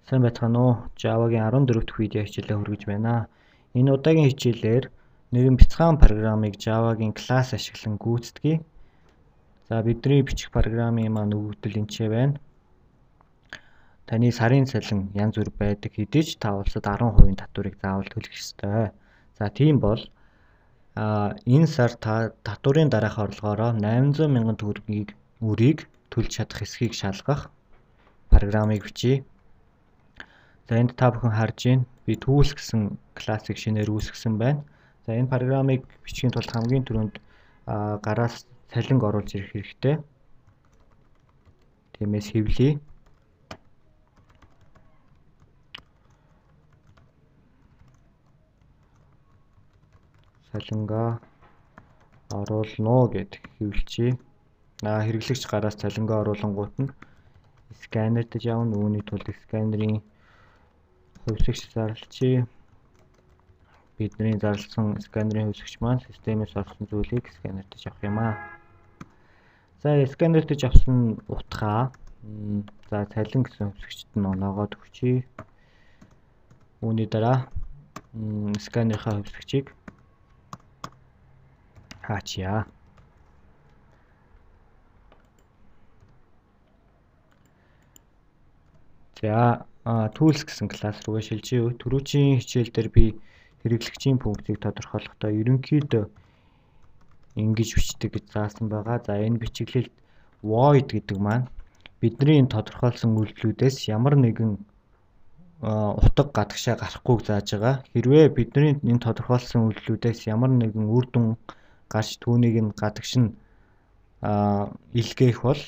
Сайн байцгаана уу? Java-гийн 14 дахь видео хичээлээ хүргэж байна. Энэ удаагийн хичээлээр нэгэн бяцхан програмыг Java-гийн класс ашиглан гүйцэтгэе. За, бидний бичих програмын маань өгөгдөл энэ ч байна. Таны сарын цалин янз бүр байдаг хэдий ч та улсад 10% татварыг заавал төлөх ёстой. За, тийм бол энэ сар та татварын дараах орлогоороо 800 мянган төгрөгийг үрийг төлж чадах эсхийг шалгах програмыг бичье. За, энд та бүхэн харж байна. Би tools гэсэн классыг шинээр үүсгэсэн байна. За, энэ програмыг бичихийн тулд хамгийн түрүүнд гараас цалинг оруулж ирэх хэрэгтэй. Тиймээс хэвлэе. Цалингаа оруулна гэд хэвлэчье. Хэрэглэгч гараас цалингаа оруулангуут нь сканердэж явна. Үүний тулд сканерын хувьсагч зарлчээ. Бидний зарласан сканерын хувьсагч маань системээс орсон зүйлийг сканердэж авах юм аа. За, сканердэж авсан утгаа за цалин гэсэн хувьсагчд нь оноогоод өгчээ. Үүний дараа сканерийнхаа хувьсагчийг хаачъя. За, tools гэсэн класс руугаа шилжиж. Түрүүчийн хичээл дээр би хэрэглэгчийн функцийг тодорхойлохдоо ерөнхийдөө ингэж бичдэг гэж заасан байгаа. За, энэ бичиглэлд void гэдэг маань бидний энэ тодорхойлсон үйлдэлүүдээс ямар нэгэн утга гадагшаа гарахгүйг зааж байгаа. Хэрвээ бидний энэ тодорхойлсон үйлдэлүүдээс ямар нэгэн үр дүн гарч түүнийг нь гадагш нь илгээх бол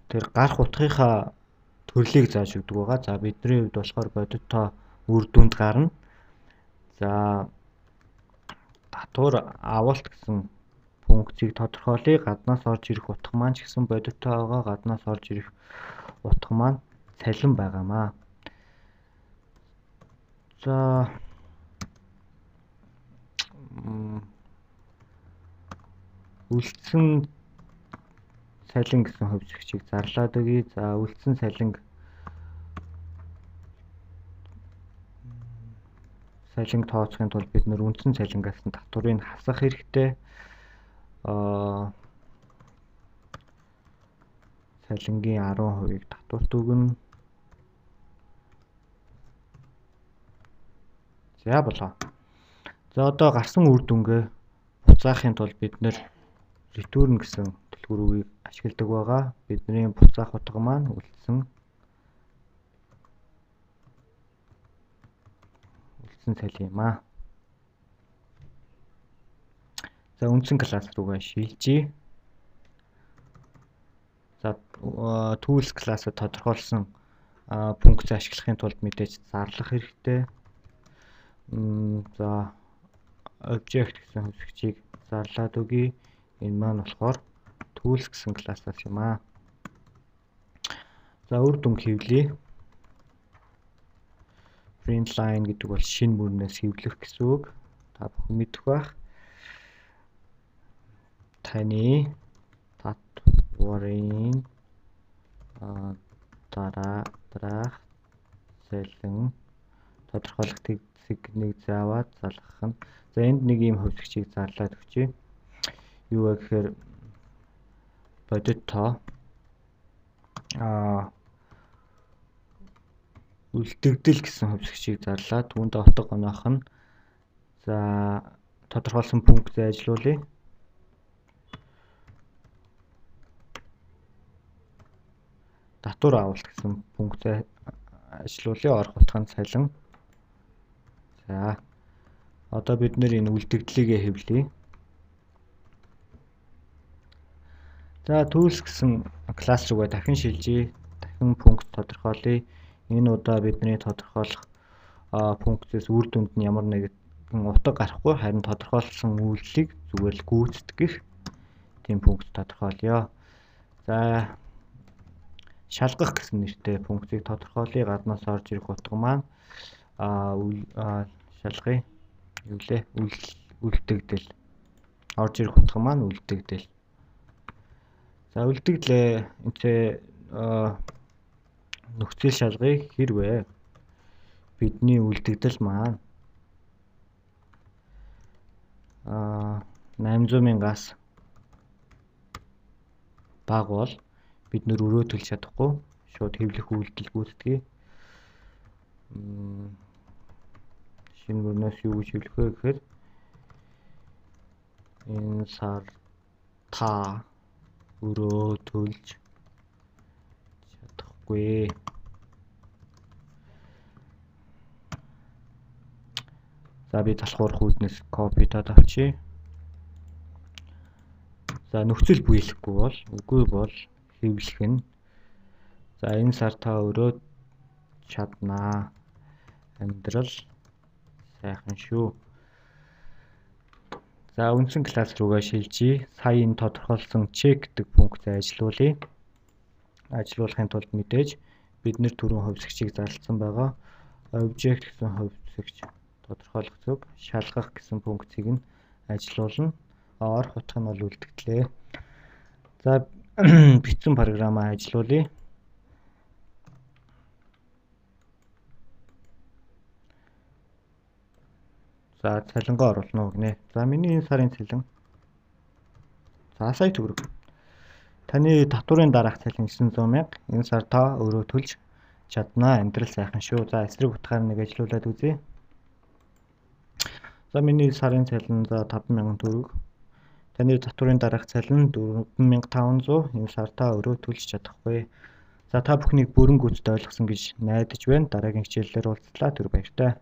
тэр гарах утгынхаа төрлийг зааж өгдөг байгаа. За, бидний хувьд болохоор бодит тоо үр дүнд гарна. За, татвар авалт гэсэн функцийг тодорхойлъё. Гаднаас орж ирэх утга маань ч гэсэн бодит тоо байгаа. Гаднаас орж ирэх утга маань цалин байгаамаа. За, үлдсэн цалин гэсэн хувьсагчийг зарлаад өгье. За, үлдсэн цалинг тооцохын тулд бид нэр үндсэн цалингаас нь татварыг хасах хэрэгтэй. Цалингийн 10%-ыг татварт өгнө. За, болоо. За, одоо гарсан үр дүнгээ буцаахын тулд бид нэр return гэсэн түлхүүр үгийг ашигладаг байгаа. Бидний буцаах утга маань үлдсэн цалин юм аа. За, үндсэн класс руугаа шилжиж. За, tools классад тодорхойлсон функц ашиглахын тулд мэдээж зарлах хэрэгтэй. За, object гэсэн хувьсагчийг зарлаад өгье. Энэ маань болохоор tools гэсэн классаас юм аа. За, үр дүн хэвлэе. Print line гэдэг бол шинэ мөрнөөс хэвлэх гэсэн үг. Та бүхэн мэдэх байх. Таны татварын дараах цалин тодорхойлох зэг нэг зааваад залгах нь. За, энд нэг ийм хувьсагчийг зарлаад өгчээ. Юу вэ гэхээр бодит тоо үлдэгдэл гэсэн хувьсагчийг зарлаа. Түүнд утга оноох нь за тодорхойлсон функцээ ажилуулъя. Татвар авалт гэсэн функцээ ажилуулъя. Орох утга нь цалин. За, одоо бид нэр энэ үлдэгдлийг хэвлэе. За, tools гэсэн класс руугаа дахин шилжиж, дахин функц тодорхойлъё. Энэ удаа бидний тодорхойлох функцээс үр дүнд нь ямар нэгэн утга гарахгүй, харин тодорхойлсон үйлдэлийг зүгээр л гүйцэтгэх тийм функц тодорхойлъё. За, шалгах гэсэн нэртэй функцийг тодорхойлъё. Гаднаас орж ирэх утга маань шалгая. Юу лээ? Үлдэгдэл. Орж ирэх утга маань үлдэгдэл. За, үлдэгдлээ энэ Нөхцөл шалгая хэрвээ бидний үлдэгдэл маань 800 мянгаас бага бол бид нөр өрөө төлж чадахгүй шууд хэвлэх үйлдэл гүйцэтгэе. Шинэ мөрнөөс юу гэж хэвлэх вэ гэхээр энэ сар та өрөө төлж чадахгүй. За би залхуурах үүднээс копитод авчия. За нөхцөл бүлэхгүй бол үгүй бол хэвлэх нь. За энэ сар та өрөө чаднаа. Амьдрал сайхан шүү. За үндсэн класс руугаа шилжиж сая энэ тодорхойлсон check гэдэг функцээ ажилуулъя. Ажилуулахын тулд мэдээж бид нэр түрүүн хувьсагчийг зарласан байгаа. Object гэсэн хувьсагч тодорхойлох зүг шалгах гэсэн функцийг нь ажилуулна. Орох утга нь бол үлдэгдлээ. За бичсэн програмаа ажилуулъя. За цалингаа оруулна уу гинэ. За миний энэ сарын цалин за сая төгрөг. Таны татварын дараах цалин 900 мянга. Энэ сар та өөрөө төлж чаднаа. Амьдрал сайхан шүү. За эсрэг утгаар нэг ажилуулад үзье. За миний сарын цалин за 5000 төгрөг. Таны татварын дараах цалин 4500. Энэ сар та өөрөө төлж чадахгүй. За та бүхнийг бүрэн гүйцэд ойлгосон гэж найдаж байна. Дараагийн хичээлээр уулзлаа. Түр баяртай.